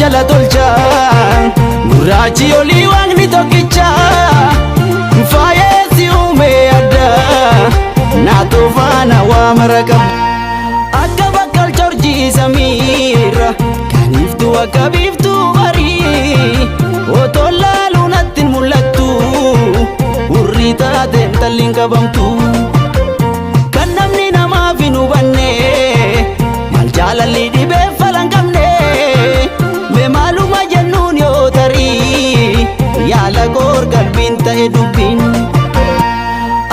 jala tolcha. Gurraachi olii waaqni tokkicha. Faayeessi uume adda. Naatoo faana waa mara qaba. Akka bakkal chorjii samiirra. Kan iftu akka biiftuu barii. Otoo laaluu natti hin mul'attu. Hurrii taateen talli hin qabamtu. Kan namni namaaf hin hubanne. Maal jaalalli dhibee fala hin qabne. Mee maaluma jennuun yoo tarii. Yaala koor qalbiin ta'e dubbiin.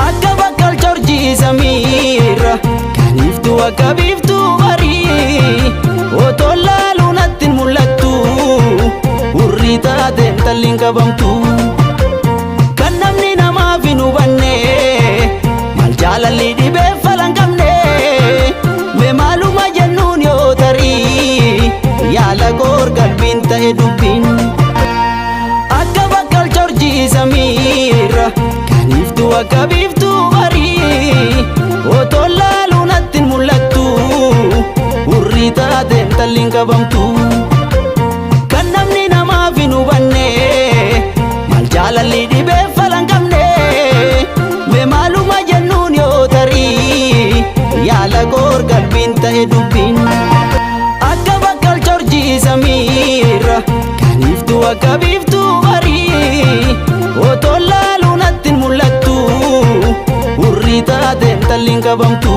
Akka bakkal chorjii samiirra. Kan iftu akka biiftuu barii. Otoo laaluu natti hin mul'attu. Hurrii taateen talli hin qabamtu. Kan namni namaaf hin hubanne. Maal jaalalli dhibee fala hin qabne. Mee maaluma jennuun yoo tarii. Yaala koor qalbiin ta'e dubbiin. Akka bakkal chorjii samiirra. Kan iftu akka biiftuu barii. Otoo laaluu natti hin mul'attu. Hurrii taateen talli hin qabamtu. Kan namni namaaf hin hubanne. Maal jaalalli dhibee fala hin qabne. Mee maaluma jennuun yoo tarii. Yaala koor qalbiin ta'e dubbiin. Akka bakkal chorjii samiirra. Kan iftu akka biiftuu barii. Otoo laaluu natti hin mul'attu. Hurrii taateen talli hin qabamtu.